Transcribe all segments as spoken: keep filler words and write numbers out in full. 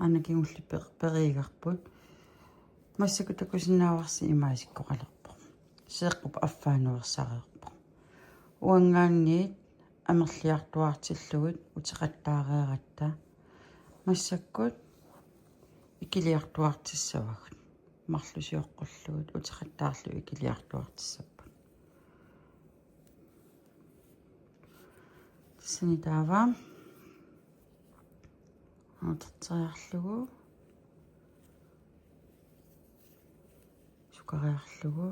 Aana kingulleq per-, periigarput. Massakkut takusinnaavarsi imaasikkoqalerpoq. Seeqqup affaa nuersareerpoq. Uanngaanniit amerliartuaartillugit uteqattaareeratta. Massakkut ikiliartuaartissavagut. Marluk sioqqullugit uteqattaarlugit ikiliartuaartissapput. Tassani taava amerlateriarlugu, sukariarlugu,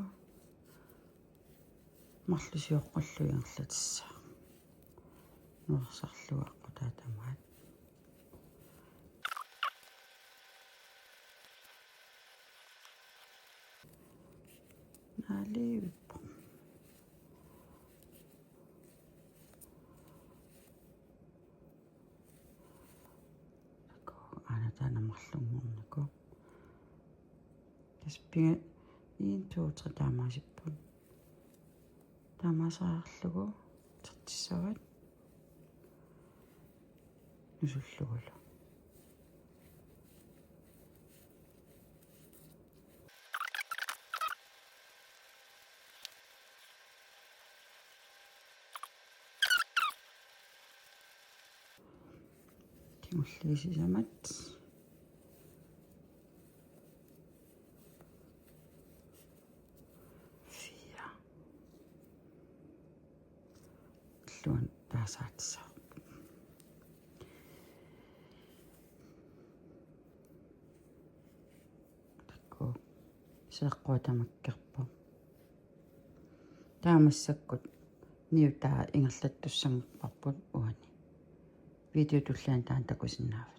marluk sioqqullugit ingerlatissaaq. Nuersarlugu aqqutaa tamaat. Naalivippoq. Takuuk, aana taanna marlunngornikuu. Tassa pinga en, to, tre taamaasipput. Taamaaseriarlugu utertissavat nusullugulu. Kingulliit sisamat. Fire. Illuanut taasaatissavarput. Takuuk, seeqqua tamakkerpoq. Taava massakkut niutaa ingerlattussanngorparput uani. Video tulliani taanna takusinnaavat.